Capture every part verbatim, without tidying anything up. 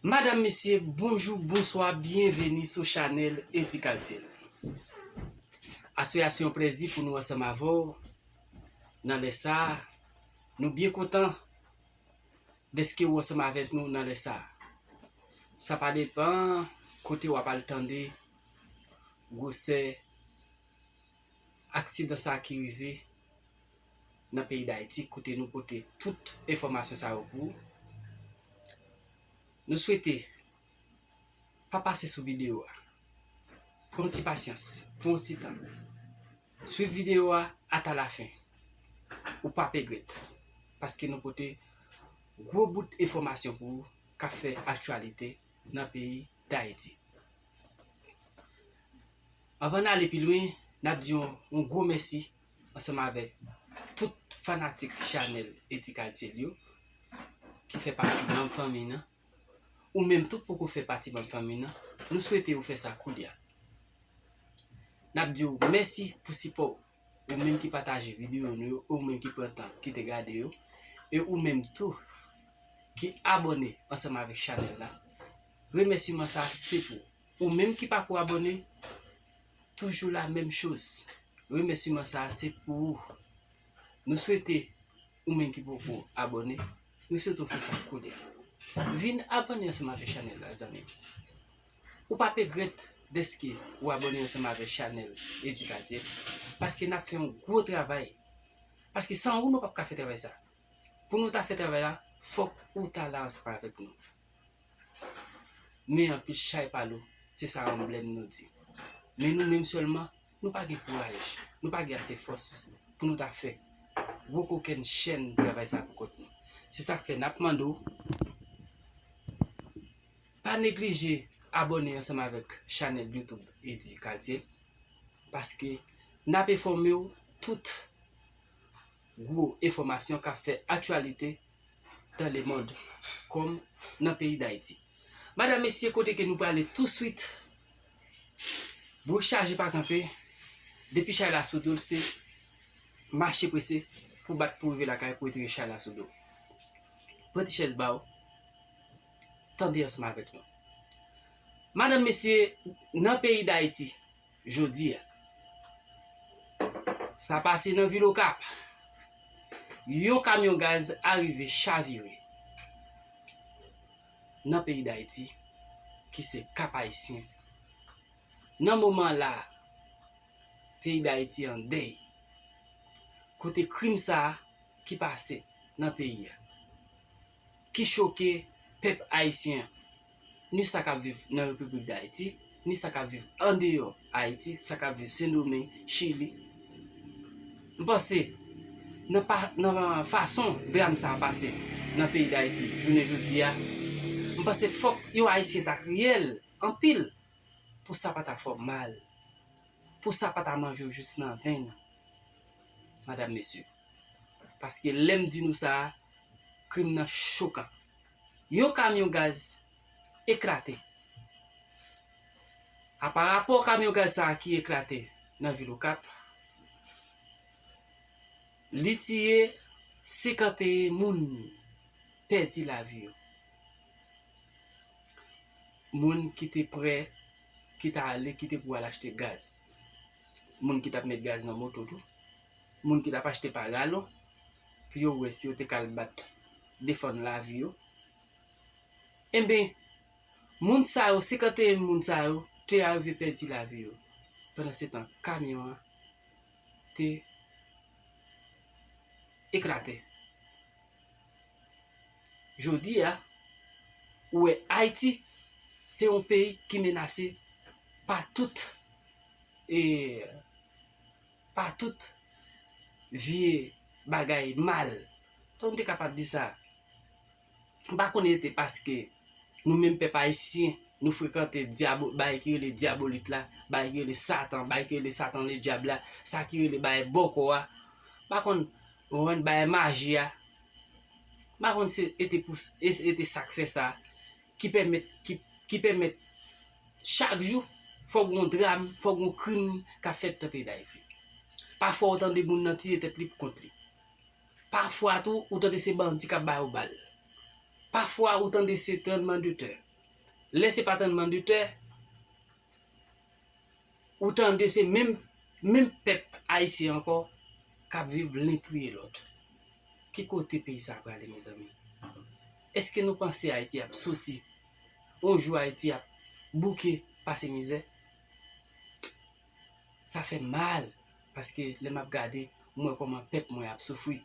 Madanm, mesye, bonjou, bonswa, byenveni sou chanèl Eddy Kaltiel. Aswè a se yon plèzi pou nou ansanm avè w nan lè sa a. Nou byen kontan dèske w ansanm avèk nou nan lè sa a. Sa pa depann kote w ap al tande gwosè aksidan sa a ki rive nan peyi Dayiti, kote nou pote tout enfòmasyon sa yo pou ou. Nou swete pa pase sou videyo a. Pran ti pasyans, pran ti tan. Swiv videyo a ata lafen. Ou p ap regrèt, paske nou pote gwo bout enfòmasyon pou ou k ap fè aktyalite nan peyi Dayiti. Anvan n ale pi lwen, n ap di yon, yon gwo mèsi ansanm avèk tout fanatik chanèl Eddy Kaltiel yo ki fè pati manm fanmi nan. Ou menm tou poko fè pati manm fanmi nan, nou swete ou fè sa koulye a. N ap di w mèsi pou sipò w, ou menm ki pataje videyo nou yo, ou menm ki pran tan kite gade yo, e ou menm tou ki abòne ansanm avèk chanèl la. Remèsiman sa a se pou ou. Ou menm ki pako abòne, toujou la menm choz. Remèsiman sa a se pou ou. Nou swete ou menm ki poko abòne, nou swete w fè sa koulye a. Vin abòne ansanm avèk chanèl la, zanmi m. Ou p ap regrèt dèske ou abòne ansanm avèk chanèl Eddy Kaltiel, paske n ap fè yon gwo travay. Paske san ou, nou p ap ka fè travay sa. Pou nou ta fè travay la, fòk ou ta la ansanm avèk nou. Men anpil chay pa lou, se sa anblèm nou di. Men nou menm sèlman, nou pa gen kouraj, nou pa gen ase fòs pou nou ta fè gwo kokenn chèn travay sa pou kont nou. Se sa k fè n ap mande w, pa neglije abòne ansanm avèk chanèl YouTube Eddy Kaltiel, paske n ap enfòme w tout gwo enfòmasyon k ap fè aktyalite dans le monde, kòm nan peyi Dayiti. Madanm, mesye, kote ke nou prale touswit, bourik chaje pa kanpe, depi chay la sou do l, se mache prese pou bat pou rive lakay pou retire chay la sou do. Pran ti chèz ba w, tande ansanm avèk nou. Madanm, mesye, nan peyi Dayiti, jodi a. Sa pase nan vil Okap. Yon kamyon gaz arive chavire nan peyi Dayiti, ki se Kap Ayisyen. Nan moman la, peyi Dayiti an dèy. Kote krim sa a ki pase nan peyi a, ki choke pèp ayisyen an, ni sa k ap viv nan Repiblik Dayiti, ni sa k ap viv andeyò Ayiti, sa k ap viv Sendomeng, Chili. M panse, nan pa, nan fason dram sa a pase nan peyi Dayiti jounen jodi a, m panse fòk yon Ayisyen ta kriyèl anpil pou sa pa ta fè w mal, pou sa pa ta manje w jis nan venn, madanm, mesye. Paske lè m di nou sa a, krim nan chokan. Yon kamyon gaz eklate. Aparapò kamyon gaz sa a ki eklate nan vil Okap, li tiye senkanteyen moun, pèdi lavi yo. Moun ki te prè, ki ta ale, ki te pou al achte gaz. Moun ki t ap met gaz nan moto tou. Moun ki t ap achte pa galon, pou yo wè si yo te ka al bat, defann lavi yo. Enben, moun sa yo, senkanteyen moun sa yo, te arive pèdi lavi yo. Pandansetan, kamyon an te eklate. Jodi a, ou wè Ayiti, se yon peyi ki menase pa tout, e, pa tout vye bagay mal. Donk, m te kapab di sa. M pa konnen se te paske nou menm pèp ayisyen, nou frekante dyabo-, bagay ki rele dyabolit la, bagay ki rele Satan, bagay ki rele Satan le dyab la, sa ki rele bagay bòkò a. M pa konn, ou konprann, bagay maji a. M pa konn se, se te pou, se, se te sa k fè sa, ki pèmèt, ki, ki pèmèt chak jou, fò gon dram, fò gon krim k ap fèt nan peyi Dayiti. Pafwa, ou tande moun nan tiye tèt li pou kont li. Pafwa tou, ou tande se bandi k ap ba yo bal. Pafwa, ou tande se tranblemanntè. Lè se pa tann mann de tè, ou tande se menm, menm pèp ayisyen ankò k ap viv len touye lòt. Ki kote peyi sa prale, mezanmi? Èske nou panse Ayiti ap soti yon jou, Ayiti ap bouke pase mizè? Sa fè mal, paske lè m ap gade, m wè kòman pèp mwen ap soufri.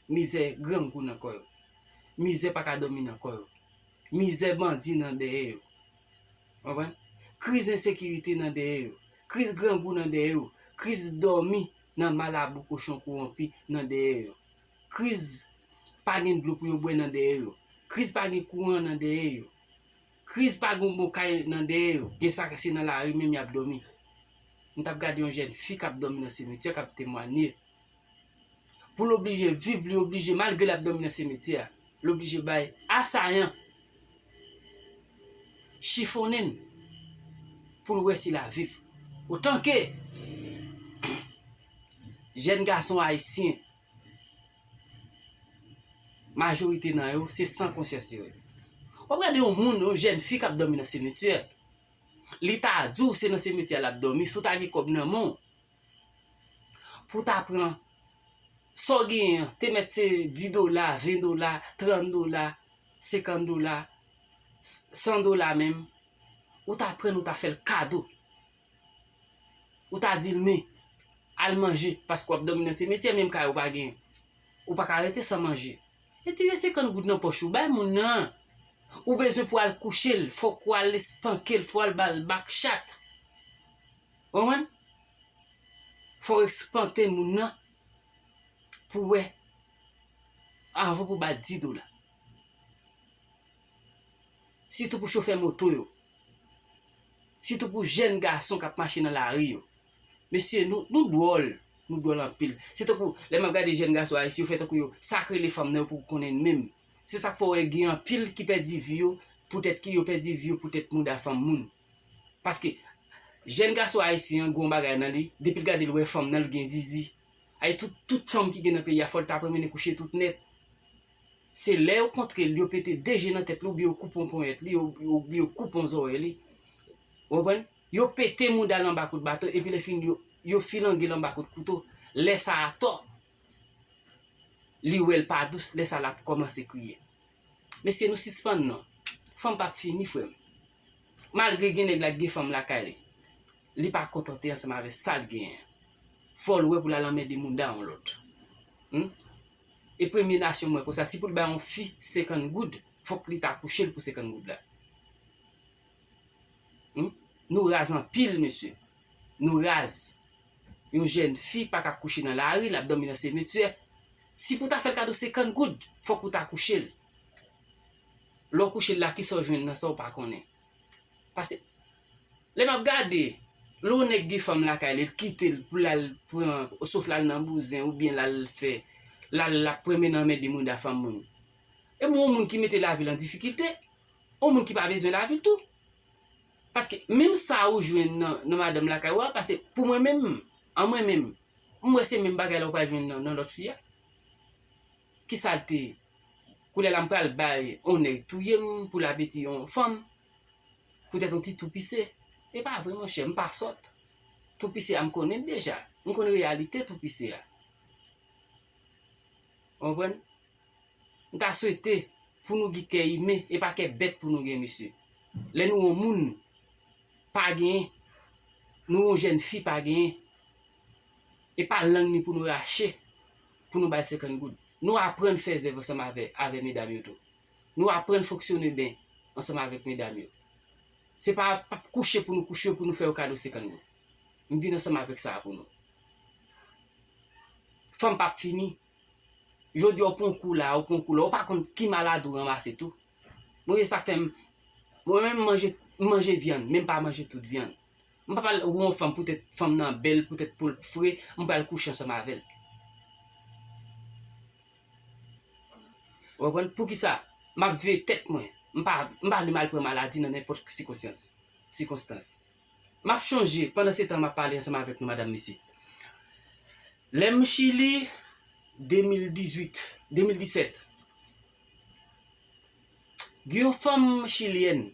Mizè grangou nan kò yo. Mizè pa ka dòmi nan kò yo. Mizè bandi nan dèyè yo. Konprann? Kriz ensekirite nan dèyè yo. Kriz grangou nan dèyè yo. Kriz dòmi nan malabou kochon kowonpi nan dèyè yo. Kriz pa gen dlo pou yo bwè nan dèyè yo. Kriz pa gen kouran nan dèyè yo. Kriz pa gen bon kay nan dèyè yo. Gen sa se nan lari menm y ap dòmi. M t ap gade yon jèn fi k ap dòmi nan simityè k ap temwanye. Pou l oblije viv, li oblije, malgre l ap dòmi nan simityè a, l oblije bay asayan chifonnen l pou l wè si l a viv. Otanke jèn gason ayisyen, majorite nan yo, se san konsyans yo ye. W ap gade yon moun, yon jèn fi k ap dòmi nan simityè, li ta di w se nan simityè l ap dòmi, si w ta gen kòb nan men w, pou w ta pran sa w genyen an, te mèt se dis dola, ven dola, trant dola, senkant dola, san dola menm, ou ta pran l, ou ta fè l kado. Ou ta di l, men, al manje, paske w ap dòmi nan simityè, menm kay ou pa genyen. Ou pa ka rete san manje. Retire senkant goud nan pòch ou, bay moun nan. Ou bezwen pou al kouche l, fòk ou al espanke l, fò w al ba l bakchat. Ou konprann? Fò w espante moun nan pou wè, anvan pou ba l dis dola. Sitou pou chofè moto yo. Sitou pou jèn gason k ap mache nan lari yo. Mesye, nou, nou dwòl. Nou dwòl anpil. Se tankou, lè m ap gade jèn gason ayisyen, yo fè tankou yo, sa k rele fanm nan yo poko konnen menm. Se sa k fè w wè gen anpil ki pèdi vi yo, poutèt ki yo pèdi vi yo, poutèt mouda fanm moun. Paske, jèn gason ayisyen an, gen yon bagay nan li, depi l gade l wè fanm nan, l gen zizi. Ay, tout, tout fanm ki gen nan peyi a, fò l ta pran mennen kouche tout nèt. Se lè yo kontre l, yo pete de je nan tèt li, oubyen yo koupe yon ponyèt li, yo, yo, oubyen yo koupe yon zòrèy li. Ou konprann? Yo pete mouda l anba kout baton, epi lè fini, yo, yo filange l anba kout kouto. Lè sa a atò, li wè l pa dous, lè sa a l ap kòmanse kriye. Mesye, nou sispann non. Fanm p ap fini, frè m. Malgre gen nèg la ki gen fanm lakay li, li pa kontante ansanm avèk sa l genyen. Fò l wè pou l al anmède mouda yon lòt. Hmm? E premye nasyon m wè konsa, si pou l bay yon fi senkant goud, fòk li ta kouche l pou senkant goud la. Hmm? Nou raz anpil, mesye. Nou raz. Yon jèn fi pa ka kouche nan lari, l ap dòmi nan simityè. Si pou ta fè l kado senkant goud, fòk ou ta kouche l. Lè w kouche l la, kisa w jwenn nan sa w pa konnen? Paske, lè m ap gade, lè yon nèg gen fanm lakay li, l kite l pou l al pran, sof l al nan bouzen oubyen l al fè, l al, l ap pran men nan men de mouda fanm moun. E bon, yon moun ki mete lavi l an difikilte, yon moun ki pa bezwen lavi l tou. Paske menm sa ou jwenn nan, nan madanm lakay ou a, paske pou mwen menm, an mwen menm, m wè se menm bagay la ou pral jwenn nan, nan lòt fi a. Kisa l te ye? Koulye a la m pral bay yon nèg touye m pou l abeti yon fanm. Poutèt yon ti toupise. E pa vre, monchè, m pa sòt. Toupise a, m konnen l deja. M konn reyalite toupise a. Ou konprann? M ta swete pou nou gen kè imen, e pa kè bèt pou nou gen, mesye. Lè nou yon moun pa genyen, nou yon jèn fi pa genyen, e pa lang ni pou nou rache, pou nou bay senkant goud. Nou aprann fè zèv ansanm avè, avè medam yo tou. Nou aprann fonksyone byen ansanm avèk medam yo. Se pa, pa kouche pou nou kouche yo, pou nou fè yo kado senkant goud. M vin ansanm avèk sa a pou nou. Fanm p ap fini. Jodi a, w pran kou la, w pran kou la, w pa konn ki maladi w ranmase tou. Mwen, sa fè m, mwen menm, m manje, m manje vyann, men m pa manje tout vyann. M pa pral wè yon fanm poutèt fanm nan bèl, poutèt po l fre, m pral kouche ansanm avè l. Ou konprann? Poukisa? M ap veye tèt mwen. M pa, m pa vle m al pran maladi nan nenpòt sikonsyans, sikonstans. M ap chonje, pandan se tan m ap pale ansanm avèk nou, madanm, mesye. Lè m Chili, de mil dizuit, de mil disèt, gen yon fanm chilyèn,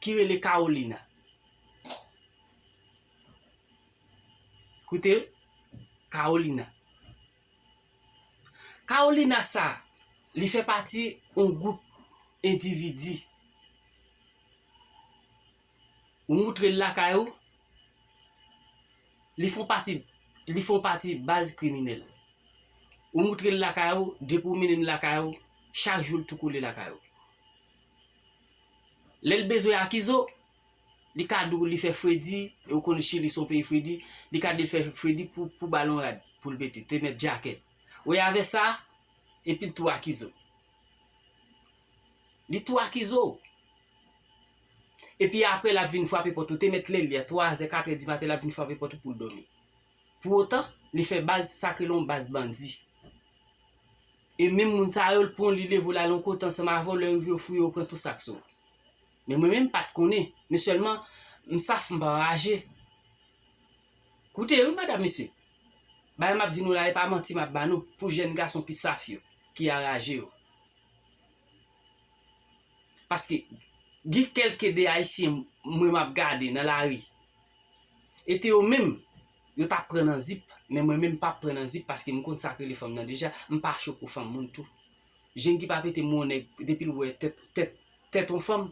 ki rele Carolina. Koute, Carolina. Carolina sa, li fè pati yon gwoup endividi. Ou moutre l lakay ou, li fon pati, li fon pati baz kriminèl. Ou moutre l lakay ou, depi w mennen l lakay ou, chak jou l tou kole lakay ou. Lè l bezwen akize w, li ka di w li fè fredi, e ou konn Chili se yon peyi fredi, li ka di l fè fredi pou, pou ba l yon rad, pou l mete, te mèt djakèt. Ou wè avè sa, epi l tou akize w. Li tou akize w. Epi apre, l ap vin frape pòt ou. Te mèt lè l ye, twazè, katrè di maten, l ap vin frape pòt ou pou l dòmi. Pou otan, li fè baz sa k rele yon baz bandi. E menm moun sa yo, l pran w, li leve w, l al yon kote ansanm avè w, lè w rive, yo fouye, yo pran tout sa k sou ou. Men mwen menm, m pa t konnen. Men sèlman, m saf, m pa anraje. Koute, wi, madam, mesye. Bagay m ap di nou la, e pa manti m ap ba nou, pou jèn gason ki saf yo, ki anraje yo. Paske, gen kèlke de Ayisyen, mwen, m ap gade nan lari. E te yo menm, yo t ap pran nan zip, men mwen menm, m p ap pran nan zip, paske m konn sa k rele fanm nan deja, m pa cho pou fanm moun tou. Jèn ki pa pete mwen yon nèg, depi l wè tèt, tèt, tèt yon fanm,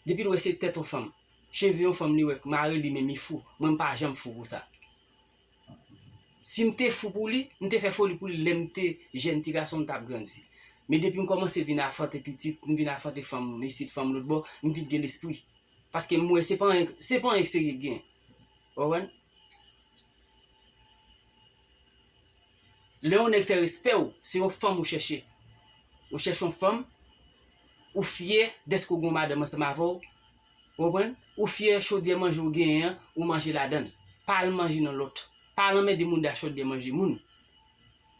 depi l wè se tèt yon fanm, cheve yon fanm li wè k mare li menm li fou. Mwen, m pa janm fou pou sa. Si m te fou pou li, m te fè foli pou li lè m te jèn ti gason, m t ap grandi. Men depi m kòmanse vin afante pitit, m vin afante fanm isit, fanm lòt bò, m vin gen lespri. Paske m wè se pa anyen, se pa anyen serye k gen. Ou konprann? Lè yon nèg fè respè w, se yon fanm ou chèche. Ou chèche yon fanm, ou fyè dèske w gen yon madanm ansanm avè w, ou konprann? Ou fyè chodyè manje w genyen an, ou manje ladan l. Pa al manje nan lòt. Pa al anmède moun ak chodyè manje moun.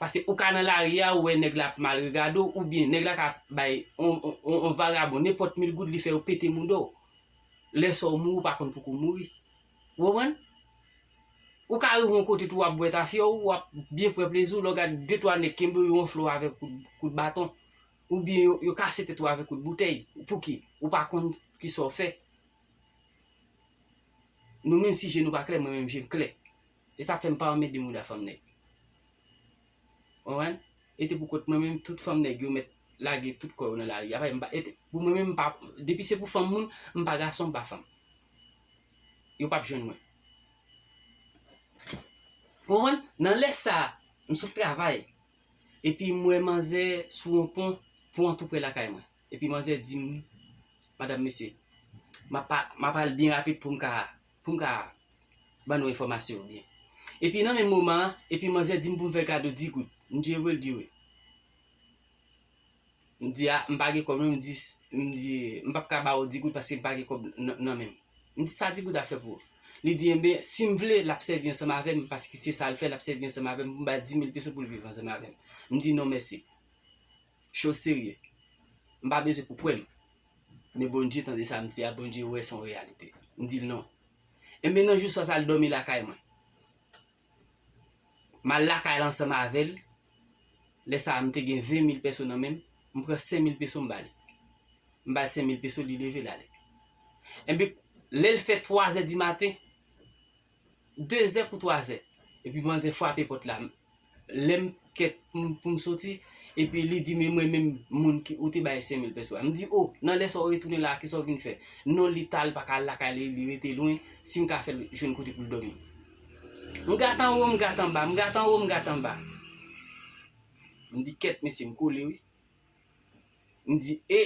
Paske ou ka nan lari a, ou wè nèg la ap mal regade w, oubyen nèg la ka bay on, on, on, on vagabon nenpòt mil goud, li fè yo pete mouda w. Lè sa w mouri, ou pa konn poko w mouri. Ou konprann? Ou ka rive yon kote tou, w ap bwè tafya w, w ap byen pran plezi w, lè w gade de twa nèg kenbe w, yo wonfle w avèk kout, kout baton. Oubyen yo, yo kase tèt ou avèk kout boutèy. Pouki? Ou pa konn kisa w fè. Nou menm si je nou pa klè, mwen menm je m klè. E sa fè m pa anmède mouda fanm nèg. Ou konprann? E te pou kont mwen menm, tout fanm nèg yo mèt lage tout kò yo nan lari. Apa m pa, e te, pou mwen menm, m pa, depi se pou fanm moun, m pa gason, m pa fanm. Yo p ap jwenn mwen. Ou konprann? Nan lè sa, m sot travay. Epi m wè manzè sou yon pon, pon an tou pre lakay mwen. Epi manzè di m, madanm, mesye, m ap pa, m ap al byen rapid pou m ka, pou m ka ban nou enfòmasyon yo byen. Epi nan menm moman an, epi manzè di m pou m fè l kado dis goud. M di e vre, l di wi. M di a, m pa gen kòb non, m di, m di, m p ap ka ba w dis goud paske m pa gen kòb nan, nan men m. M di sa dis goud ap fè pou ou? Li di, enben, si m vle, l ap sèvi ansanm avè m, paske se sa l fè, l ap sèvi ansanm avè m, pou m ba l dis mil peso pou l viv ansanm avè m. M di, non, mèsi. Choz serye. M pa bezwen pou kwè m. Men Bondye tande sa m di a, Bondye wè se yon reyalite. M di l non. Enben, nan jou swa sa, l dòmi lakay mwen. M al lakay la ansanm avè l. Lè sa a, m te gen ven mil peso nan men m. M pran senk mil peso, m ba li. M ba l senk mil peso, li leve, l ale. Enben, lè l fè twazè di maten, dezè pou twazè, epi manzè frape pòt la. Lè m kèt pou m, pou m soti, epi li di, men mwen menm moun ki ou te bay senk mil peso a. M di, o, nan lè sa w retounen la a, kisa w vin fè? Non, li ta, l pa ka al lakay li, li rete lwen, si m ka fè l jwenn kote pou l dòmi. M gade anwo, m gade anba, m gade anwo, m gade anba. M di, kèt, mesye, m kole, wi. M di, e,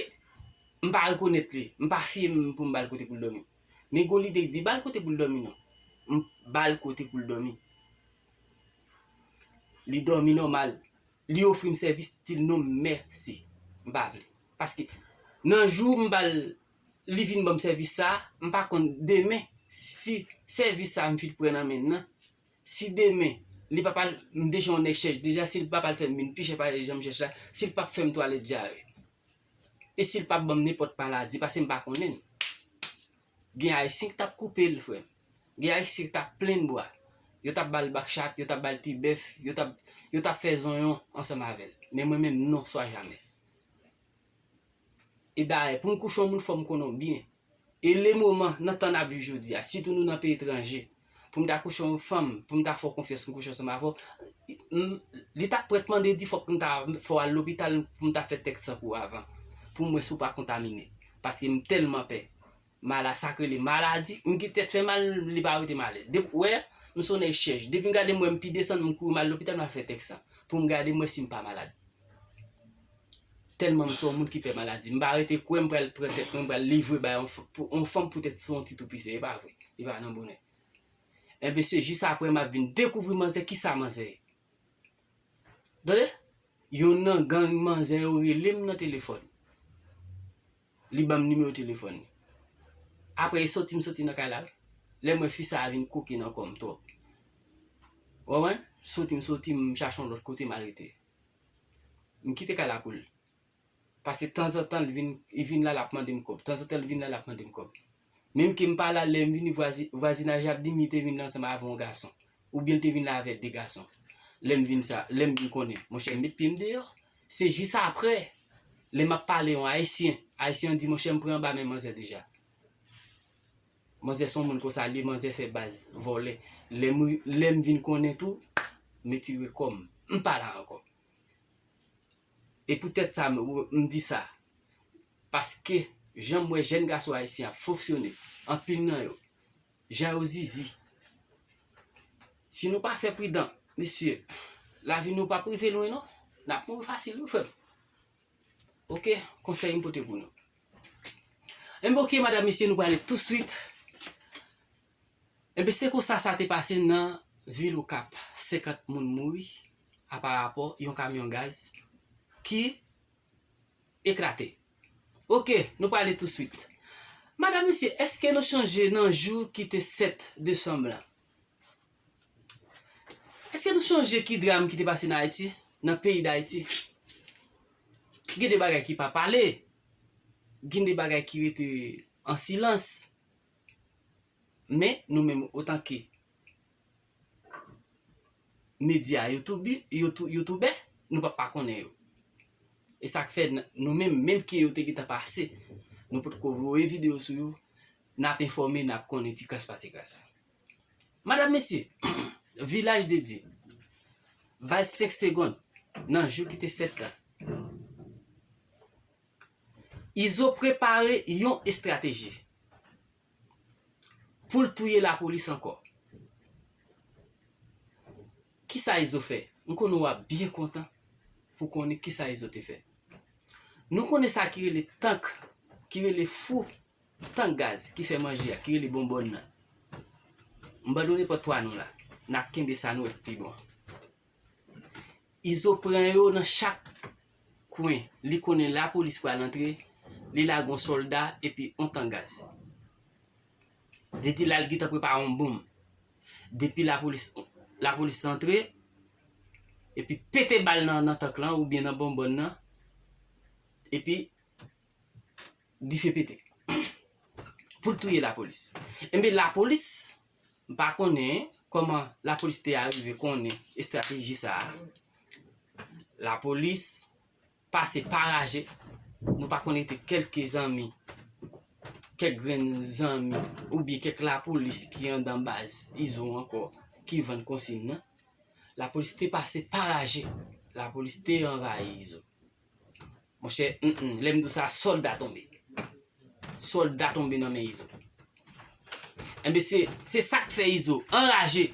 m pa rekonèt li, m pa fye m pou m ba l kote pou l dòmi. Men gon lide ki di, ba l kote pou l dòmi non. M ba l kote pou l dòmi. Li dòmi nòmal. Li ofri m sèvis, di l non, mèsi. M pa vle. Paske nan jou m ba l, li vin ban m sèvis sa a, m pa konn demen si sèvis sa a m fin pran nan men l nan. Si demen, li p ap al, m deja yon nèg chèch, deja si l p ap al fè m vin pi chèch pase jan m chèch la, si l p ap fè m twalèt dyare. E si l p ap ban m nenpòt maladi, paske m pa konnen l. Gen Ayisyen ki t ap koupe l, frè m. Gen Ayisyen ki t ap plenn bwa. Yo t ap ba l bakchat, yo t ap ba l ti bèf, yo t ap, yo t ap fè zonyon ansanm avè l. Men mwen menm, non, swa jamè. E dayè, pou m kouche yon moun, fò m konnen w byen. E le moman, nan tan n ap viv jodi a, sitou nou nan peyi etranje, pou m ta kouche yon fanm, pou m ta fè w konfyans, m kouche ansanm avè w, m, li t ap prèt mande di fòk m ta fè w al lopital pou m ta fè tèks san pou w avan, pou m wè si w pa kontamine. Paske m tèlman pè. Mala, sa k rele maladi, m gen tèt fè mal, li pa rete malèz. Depi, w wè, m se yon nèg chèch. Depi m gade m wè m pi desann, m kouri m al lopital, m al fè tèks san. Pou m gade m wè si m pa malad. Tèlman m se yon moun ki pè maladi. M pa rete kwè m pral pran tèt mwen, m pral livre bay yon f-, pou, yon fanm poutèt se yon ti toupise. E pa vre. Li pa nan bonè. Enben, se jis apre m ap vin dekouvri manzè, kisa manzè ye. Tande? Youn nan gang manzè yo rele m nan telefòn. Li ban m nimewo telefòn li. Apre, e soti m soti nan kay la wi. Lè m wè fi sa a vin koken nan kò m twòp. Ou konprann? Soti m soti, m chache yon lòt kote m al rete. M kite kay la pou l. Paske tanzantan, li vin, li vin la, l ap mande m kòb. Tanzantan, li vin la, l ap mande m kòb. Menm ke m pa la, lè m vini vwazi-, vwazinaj ap di m li te vin la ansanm avè yon gason. Oubyen li te vin la avè de gason. Lè m vin sa, lè m vin konnen, monchè, m met pye m deyò. Se jis apre, lè m ap pale yon Ayisyen, Ayisyen an di, monchè, m pran anba men manzè deja. Manzè se yon moun konsa, li manzè fè baz, vòlè. Lè m, lè m vin konnen tou, m retire kò m. M pa la ankò. E poutèt sa, m, m di sa. Paske, jan m wè jèn gason ayisyen ap fonksyone, anpil nan yo, jan yo zizi. Si nou pa fè pridan, mesye, lavi nou p ap rive lwen non. N ap mouri fasil wi, frè m. Oke, konsèy m pote pou nou. Enben, oke, madam, mesye, nou prale touswit. Enben, se konsa sa te pase nan vil Okap. Senkant moun mouri, aparapò yon kamyon gaz ki eklate. Oke, nou prale touswit. Madam, mesye, èske nou sonje nan jou ki te sèt desanm lan? Èske nou sonje ki dram ki te pase nan Ayiti, nan peyi Dayiti? Gen de bagay ki pa pale, gen de bagay ki rete an silans. Men, nou menm, otanke medya, YouTube, YouTube, YouTubè, nou pa, pa konnen yo. E sa k fè n-, nou menm, menm ke yo te gentan pase, nou potko voye videyo sou yo, n ap enfòme, n ap konnen ti kras pa ti kras. Madam, mesye, Vilaj de Dye, bay senk segonn nan jou ki te sèt la. Izo prepare yon estrateji pou l touye lapolis ankò. Kisa Izo fè? M konnen w ap byen kontan pou konnen kisa Izo te fè. Nou konnen sa ki rele tank, ki rele fou, tank gaz ki fè manje a, ki rele bonbòn nan. M ban nou nenpòt twa non la. N a kenbe sa nou wè k pi bon. Izo pran yo nan chak kwen. Li konnen lapolis pral antre, li lage yon sòlda epi yon tank gaz. Li di l al gentan prepare yon bonm. Depi lapolis, lapolis antre, epi pete bal nan, nan tank lan oubyen nan bonbòn nan, epi dife pete pou l touye lapolis. Enben, lapolis, m pa konnen kòman lapolis te arive konnen estrateji sa a. Lapolis pase pa raje. Nou pa konnen te kèlke zanmi, kèk grenn zanmi, oubyen kèk lapolis ki anndan baz Izo ankò, ki vann konsign nan. Lapolis te pase pa raje. Lapolis te anvayi Izo. Monchè, mm, mm, lè m di w sa, sòlda tonbe. Sòlda tonbe nan men Izo. Enben, se, se sa k fè Izo anraje.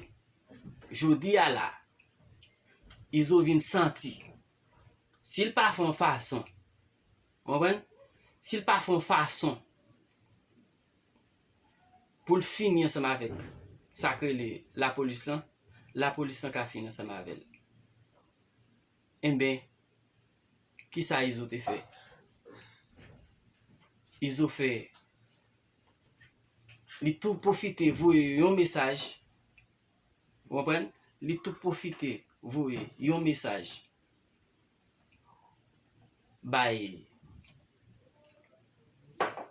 Jodi a la, Izo vin santi, si l pa fè yon fason, w konprann? Si l pa fè yon fason pou l fini ansanm avèk sa k rele lapolis lan, lapolis lan ka fini ansanm avè l. Enben, kisa Izo te fè? Izo fè, li tou pwofite voye yon mesaj, w konprann? Li tou pwofite voye yon mesaj bay,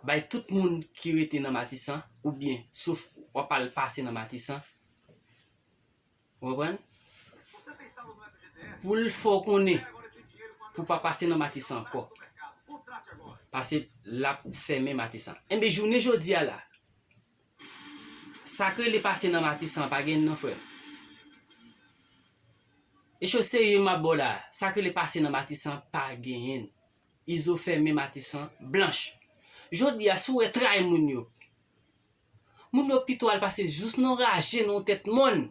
bay tout moun ki rete nan Matisan, oubyen sof w ap al pase nan Matisan, w konprann? Pou l fè w konnen, pou w pa pase nan Matisan ankò. pase l ap fèmen Matisan. Enben, jounen jodi a la, sa k rele pase nan Matisan pa gen non, frè m. E cho serye m ap ba w la, sa k rele pase nan Matisan pa genyen. Izo fèmen Matisan blanch. Jodi a, si w wè tray moun yo, moun yo pito al pase jous nan raje nan tèt mòn.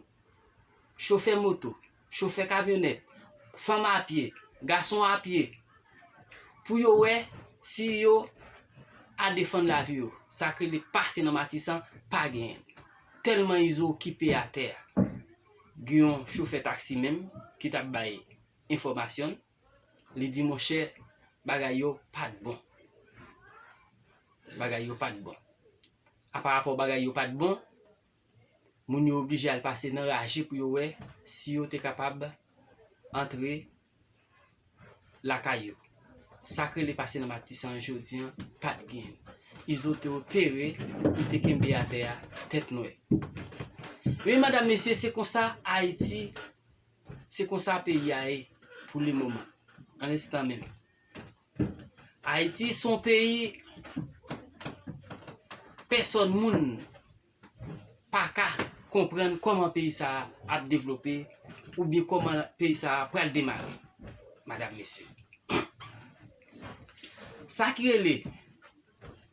Chofè moto, chofè kamyonèt, fanm a pye, gason a pye, pou yo wè si yo a defann lavi yo. Sa k rele pase nan Matisan pa genyen. Tèlman Izo okipe atè a. Gen yon chofè taksi menm ki t ap bay enfòmasyon, li di, monchè, bagay yo pa t bon. Bagay yo pa t bon. A pa rapò bagay yo pa t bon, moun yo oblije al pase nan raje pou yo wè si yo te kapab antre lakay yo. Sa k rele pase nan Matisan jodi an, pa t gen. Izo te opere, li te kenbe atè a, tèt nwè. Wi, madam, mesye, se konsa Ayiti, se konsa peyi a ye pou le moman. An enstan menm. Ayiti se yon peyi pèsòn moun pa ka konprann kòman peyi sa a ap devlope oubyen kòman peyi sa a pral demare, madam, mesye. Sa ki rele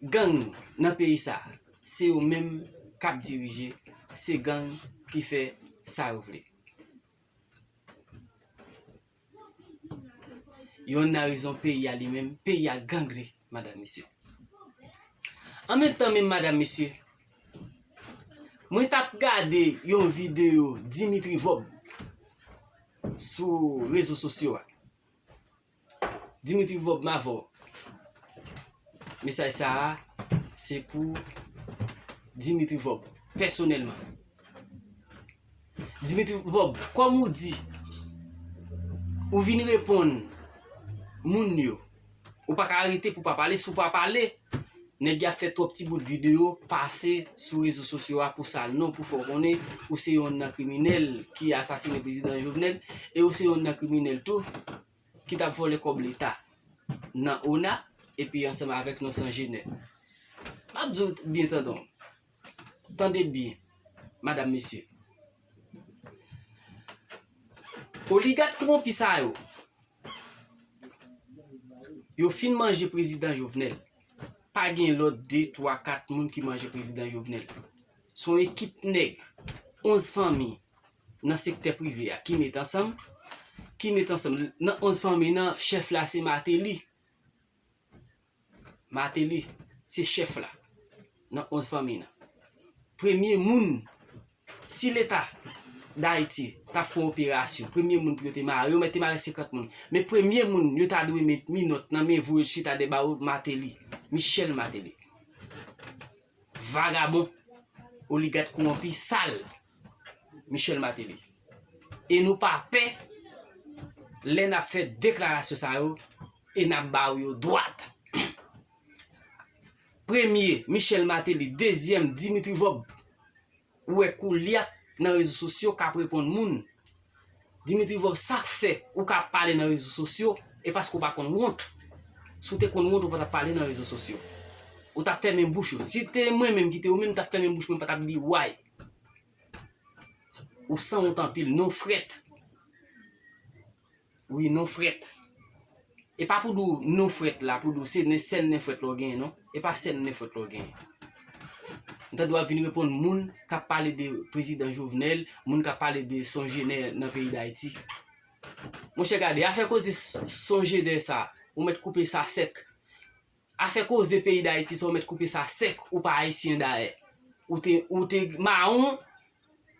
gang nan peyi sa a, se yo menm k ap dirije, se gang ki fè sa yo vle. Yonn nan rezon peyi a li menm, peyi a gang li, madam, mesye. An menm tan menm, madam, mesye, mwen t ap gade yon videyo Dimitri Vorbe sou rezo sosyo a. Dimitri Vorbe, m avè w. Mesaj sa a, se pou Dimitri Vorbe, pèsonèlman. Dimitri Vorbe, kòm ou di, ou vin reponn moun yo. Ou pa ka rete pou pa pale. Si w pa pale, nèg y ap fè twòp ti bout videyo pase sou rezo sosyo a pou sal non, pou fè w konnen ou se yonn nan kriminèl ki asasine prezidan Jovenel, e ou se yonn nan kriminèl tou ki t ap vòlè kòb leta nan ona epi ansanm avèk non San Jenè. M ap di w byen, tande w. Tande byen, madam, mesye. Oligak kowonpi sa yo, yo fin manje prezidan Jovenel. Pa gen lòt de, twa, kat moun ki manje prezidan Jovenel. Se yon ekip nèg, onz fanmi nan sektè prive a ki met ansanm, ki met ansanm. Nan onz fanmi nan, chèf la se Martelly. Martelly se chèf la nan onz fanmi nan. Premye moun, si Leta Dayiti t ap fè yon operasyon, premye moun pou yo te mare, yo mèt te mare senkant moun. Men premye moun yo ta dwe met minòt nan men, voye l chita dèyè bawo, Martelly, Michel Martelly. Vagabon, oligak kowonpi, sal, Michel Martelly. E nou pa pè lè n ap fè deklarasyon sa yo e n ap ba w yo dwat. Premye, Michel Martelly. Dezyèm, Dimitri Vorbe. Ou wè koulyak nan rezo sosyo k ap reponn moun. Dimitri Vorbe, sa k fè ou ka pale nan rezo sosyo, e paske w pa konn wont. Si w te konn wont, ou pa t ap pale nan rezo sosyo. Ou t ap fèmen bouch ou. Si te mwen menm ki te ou menm, m t ap fèmen bouch mwen, m pa t ap di way. Ou sanwont anpil, non frèt. Wi, non frèt. E pa pou di w non frèt la, pou di w se nen, sèl nen frèt la w genyen, non. E pa sèl nen frèt la w genyen. M tande w ap vin reponn moun k ap pale de prezidan Jovenel, moun k ap pale de Son Jenè nan peyi Dayiti. Monchè, gade, afè koze s-, Son Jenè sa, ou mèt koupe sa sèk. Afè koze peyi Dayiti sa, ou mèt koupe sa sèk, ou pa ayisyen dayè. Ou te, ou te mawon,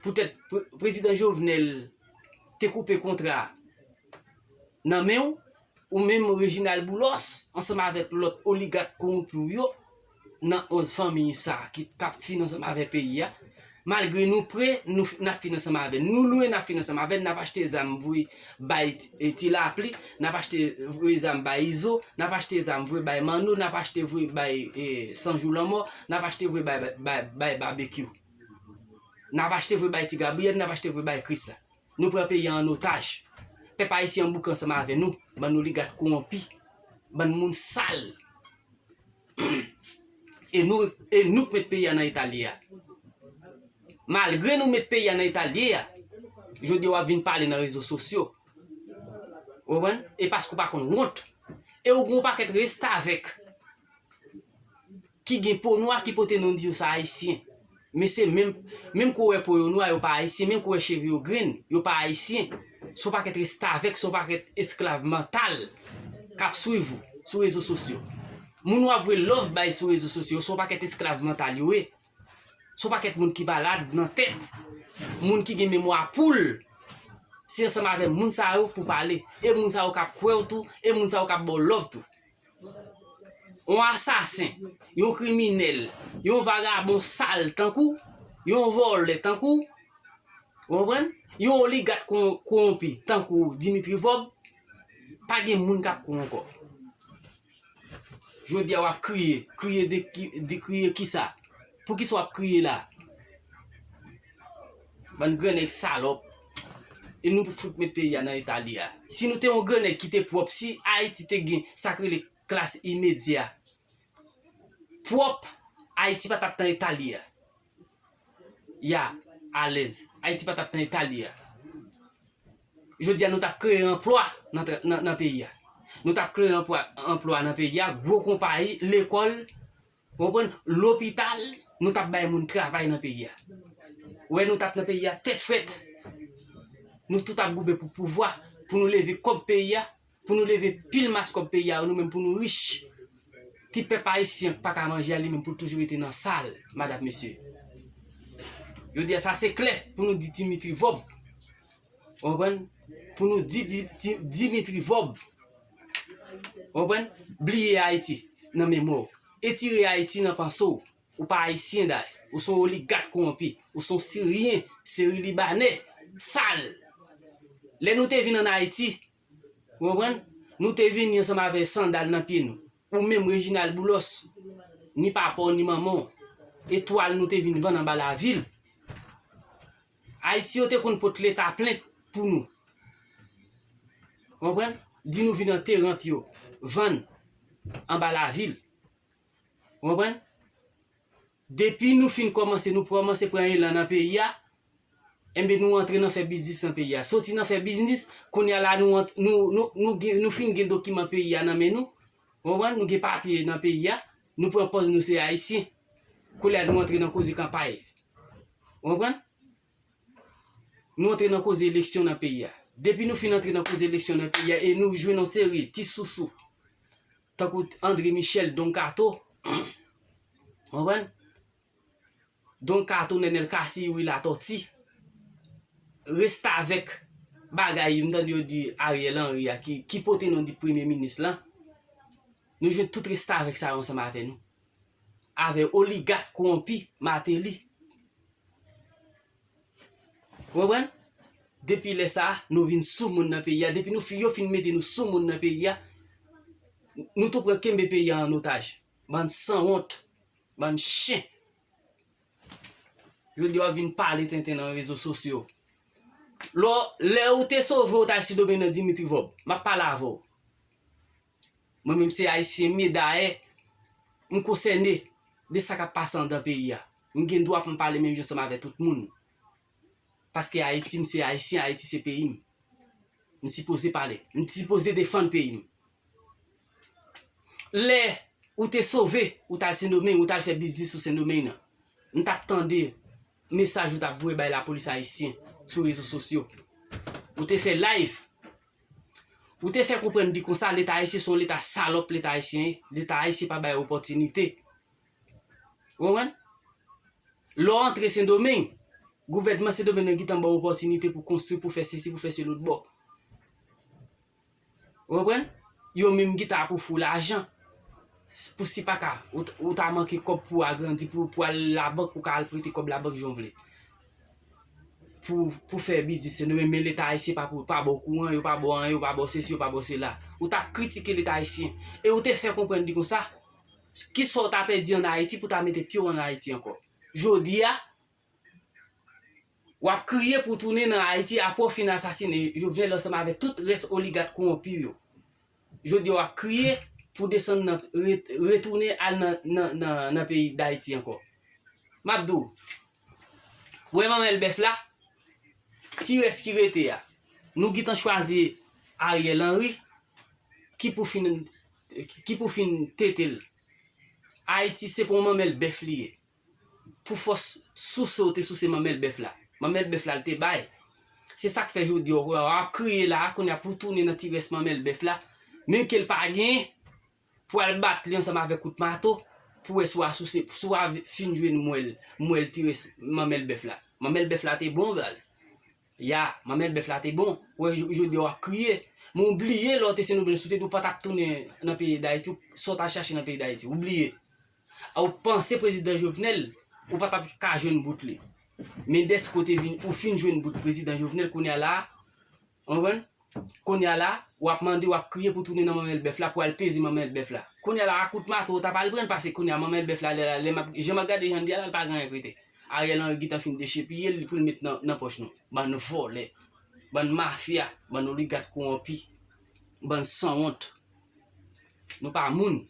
poutèt pre-, prezidan Jovenel te koupe kontra nan men w, ou menm Reginald Boulos, ansanm avèk lòt oligak kowonpi w yo, nan onz fanmi sa ki, k ap fin ansanm avèk peyi a. Malgre nou pre, nou f-, n ap fin ansanm avè l. Nou lwen, n ap fin ansanm avè l. N ap achte zam voye bay Ti, e, Ti Lapli, n ap achte voye zam bay Izo, n ap achte zam voye bay Manno, n ap achte voye bay, e, San Jou Lanmò, n ap achte voye bay, bay, bay, bay Babekyou. N ap achte voye bay Ti Gabriyèl, n ap achte voye bay Krisla. Nou pran peyi a an otaj. Pèp ayisyen an bouke ansanm avè nou, bann oligak kowonpi, bann moun sal. E nou, e nou k met peyi a nan eta l ye a. Malgre nou met peyi a nan eta l ye a, jodi a w ap vin pale nan rezo sosyo. Ou konprann? E paske w pa konn wont. E w gen yon pakèt restavèk ki gen po nwa ki pote non di yo se Ayisyen. Men se menm, menm kou w wè po yo nwa, yo pa Ayisyen. Menm kou w wè cheve yo grenn, yo pa Ayisyen. Se yon pakèt restavèk, se yon pakèt esklav mantal k ap swiv ou sou rezo sosyo. Moun w ap voye love bay sou rezo sosyo, se yon pakèt esklav mantal yo ye. Se yon pakèt moun ki malad nan tèt. Moun ki gen memwa poul. Se ansanm avè moun sa yo pou pale. E moun sa yo k ap kwè w tou, e moun sa yo k ap ba w love tou. Yon asasen, yon kriminèl, yon vagabon sal tankou, yon vòlè tankou, ou konprann? Yon oligak kon-, kowonpi tankou Dimitri Vorbe, pa gen moun k ap kwè w ankò. Jodi a w ap kriye, kriye de ki, de kriye kisa? Poukisa w ap kriye la? Bann grannèg salòp. E nou fout met peyi a nan eta li a. Si nou te yon grannèg ki te pwòp, si Ayiti te gen sa k rele klas imedya pwòp, Ayiti pa t ap nan eta li a. Ya, alèz. Ayiti pa t ap nan eta li a. Jodi a, nou t ap kreye anplwa nan tra-, nan, nan peyi a. Nou t ap kreye anplwa, anplwa nan peyi a, gwo konpayi, lekòl, ou konprann, lopital, nou t ap bay moun travay nan peyi a. Ou wè, nou t ap nan peyi a tèt frèt. Nou tout ap goumen pou pouvwa, pou nou leve kòb peyi a, pou nou leve pil mas kòb peyi a, nou menm pou nou rich. Ti pèp ayisyen pa ka manje a, li menm pou l toujou rete nan sal, madam, mesye. Jodi a, sa se klè pou nou di Dimitri Vorbe. Ou konprann? Pou nou di, di, di, Dimitri Vorbe. Ou konprann? Bliye Ayiti nan memwa w. Etire Ayiti nan panse w. Ou pa ayisyen dayè. Ou se yon oligak kowonpi. Ou se yon siryen, seri libanè, sal. Lè nou te vin ann Ayiti, ou konprann? Nou te vini ansanm avè sandal nan pye nou. Ou menm Reginald Boulos, ni papa w, ni manman w. Etwal nou te vin vann anba lavil. Ayisyen yo te konn pot Leta plent pou nou. Ou konprann? Di nou vin antere anpye yo, vann anba lavil. Ou konprann? Depi nou fin kòmanse, nou kòmanse pran elan nan peyi a, enben nou antre nan fè biznis nan peyi a. Soti nan fè biznis, kounye a la nou ant-, nou, nou, nou, gen, nou fin gen dokiman peyi a nan men nou. Ou konprann? Nou gen papye nan peyi a, nou pran pòz nou se ayisyen. Kounye a nou antre nan koze kanpay. Ou konprann? Nou antre nan koze eleksyon nan peyi a. Depi nou fin antre nan koze eleksyon nan peyi a e nou jwenn yon seri ti sousou tankou André Michel, Don Kato, konprann? Don Kato, Nenel Cassy, Youri Latortue, restavèk bagay m tande yo di Ariel Henry a ki, ki pote non di premye minis lan. Nou jwenn tout restavèk sa yo ansanm avè nou. Avè oligak kowonpi Martelly. Ou konprann? Depi lè sa a, nou vin sou moun nan peyi a. Depi nou fi-, yo fin mete nou sou moun nan peyi a, nou tou pran kenbe peyi a an otaj. Bann sanwont, bann chen. Jodi a w ap vin pale tenten nan rezo sosyo. Lò, lè ou te sove w t al Sendomeng nan Dimitri Vorbe, m ap pale avè w. Mwen menm se ayisyen m ye, dayè, m konsène de sa k ap pase anndan peyi a. M gen dwa pou m pale menm jan ansanm avè tout moun. Paske Ayiti, m se ayisyen, Ayiti se peyi m. M sipoze pale. M sipoze defann peyi m. Lè ou te sove, ou t al Sendomeng, ou t al fè biznis sou Sendomeng nan, m t ap tande mesaj ou t ap voye bay lapolis ayisyen sou rezo sosyo. Ou te fè live. Ou te fè konprann di konsa Leta ayisyen se yon Leta salòp, Leta ayisyen ye. Leta ayisyen pa bay opòtinite. Ou konprann? Lè w antre Sendomeng, gouvènman Sendomeng nan gentan ba w opòtinite pou konstwi, pou fè sesi, pou fè se lòt bò. Ou konprann? Yo menm gentan ap ofri w lajan. Pou si pa ka, ou t-, ou ta manke kòb pou w agrandi, pou, pou al labank, ou ka al prete kòb labank jan w vle. Pou, pou fè biznis, se nou menm, men Leta ayisyen pa pou, pa ba w kouran, yo pa ba w anyen, yo pa ba w sesi, yo pa ba w sela. Ou t ap kritike Leta ayisyen. E ou te fè konprann li konsa, kisa w ta pèdi ann Ayiti pou w ta mete pye w ann Ayiti ankò? Jodi a, w ap kriye pou w tounen nan Ayiti apre w fin asasine Jovenel ansanm avèk tout rès oligak kowonpi yo. Jodi a w ap kriye, pou desann nan, re-, retounen al nan, nan, nan, nan peyi Dayiti ankò. M ap di w, ou wè manmèl bèf la, ti rès ki rete a, nou gentan chwazi Ariel Henry ki pou fin, ki pou fin tete l. Ayiti se pou yon manmèl bèf li ye. Pou fòs souse w te souse manmèl bèf la. Manmèl bèf la l te bay. Se sa k fè jodi a w ap kriye la a, kounye a pou tounen nan ti rès manmèl bèf la. Menm ke l pa genyen, pou al bat li ansanm avèk kout mato, pou wè si w a souse, si w a fin jwenn mwèl, mwèl ti rès manmèl bèf la. Manmèl bèf la te bon, baz. Ya, manmèl bèf la te bon. Ou wè, j-, jodi a w ap kriye. Men w bliye lè w te Sendomeng, si w te di w pa t ap tounen nan peyi Dayiti, sa w t al chache nan peyi Dayiti. Ou bliye. A, ou panse prezidan Jovenel, ou pa t ap ka jwenn bout li. Men dèske w te vin, ou fin jwenn bout prezidan Jovenel, kounye a la, w konprann? Kounye a la, w ap mande, w ap kriye pou tounen nan manmèl bèf la, pou al peze manmèl bèf la. Kounye a la, a kout mato, w t ap al pran l, paske kounye a manmèl bèf la, lè, lè m ap, jan m ap gade jan l ye a la, l pa gen anyen k rete. Ariel Henry gentan fin dechipye l pou l met nan, nan pòch nou. Bann vòlè, bann mafya, bann oligak kowonpi, bann sanwont. Nou pa moun.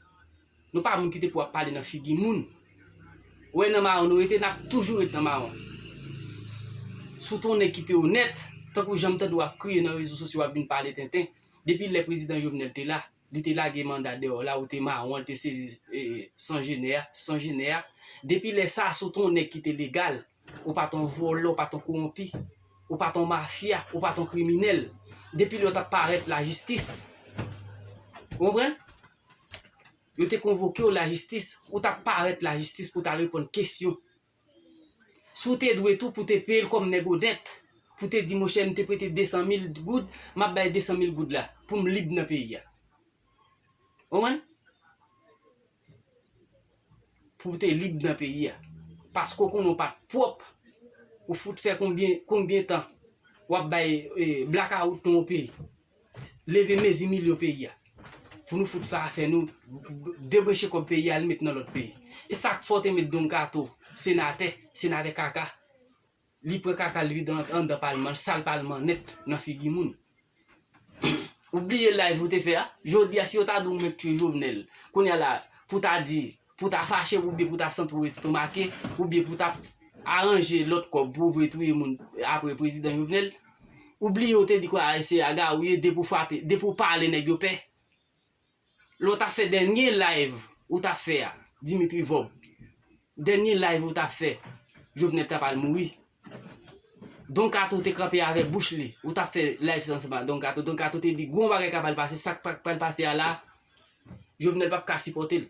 Nou pa moun ki te pou ap pale nan figi moun. Ou wè nan mawon nou rete, n ap toujou ret nan mawon. Si w te yon nèg ki te onèt, tankou jan m tande w ap kriye nan rezo sosyo, w ap vin pale tenten, depi lè prezidan Jovenel te la, li te lage manda deyò la, ou te mawon, li te sezi, e, san jenè a, san jenè a. Depi lè sa, si w te yon nèg ki te legal, ou pa t yon vòlè, ou pa t yon kowonpi, ou pa t yon mafya, ou pa t yon kriminèl. Depi lè w t ap parèt lajistis. Ou konprann? Yo te konvoke w lajistis, ou t ap parèt lajistis pou w t al reponn kesyon. Si w te dwe tou pou w te peye l kòm nèg onèt, pou w te di, monchè, m te prete de san mil goud, m ap bay de san mil goud la, pou m lib nan peyi a. Ou konprann? Pou w te lib nan peyi a. Paske w konnen w pa t pwòp, ou fout fè konbyen, konbyen tan w ap bay, e, blakawout nan yon peyi. Leve mezi milyon peyi a. Pou nou fout fè afè nou, debranche kòb peyi a, al met nan lòt peyi. E sa k fè w te met Don Kato senatè, senatè kaka. Li pran kaka l vide an-, anndan palman, l sal palman nèt nan figi moun. Ou bliye live ou te fè a? Jodi a, si yo ta di w mèt touye Jovenel, kounye a la, pou ta di, pou ta fache, oubyen pou ta santi w estomake, oubyen pou ta aranje lòt kòb pou w vre touye moun apre prezidan Jovenel, ou bliye w te di kwa se aga ou ye, depi w frape, depi w pale nèg yo pè. Lè w t ap fè dènye live ou t ap fè a, Dimitri Vorbe, dènye live ou t ap fè, Jovenel ta pral mouri. Don Kato te kanpe avè bouch li, ou t ap fè live sa ansanm ak Don Kato. Don Kato te di, gon bagay ka pral pase, sa k pa pral pase a la, Jovenel p ap ka sipòte l.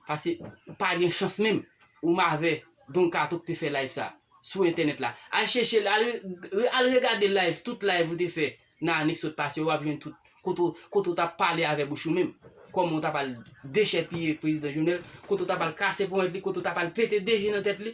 Paske pa gen chans menm. Ou m avè Don Kato k te fè live sa sou entènèt la. Al chèche l, al re-, al regade live, tout live ou te fè nan ane k sot pase yo, w ap jwenn tout. Kote w, kote w t ap pale avè bouch ou menm. Kòman w t ap al dechèpiye prezidan Jovenel, kote w t ap al kase ponyèt li, kote w t ap al pete de je nan tèt li,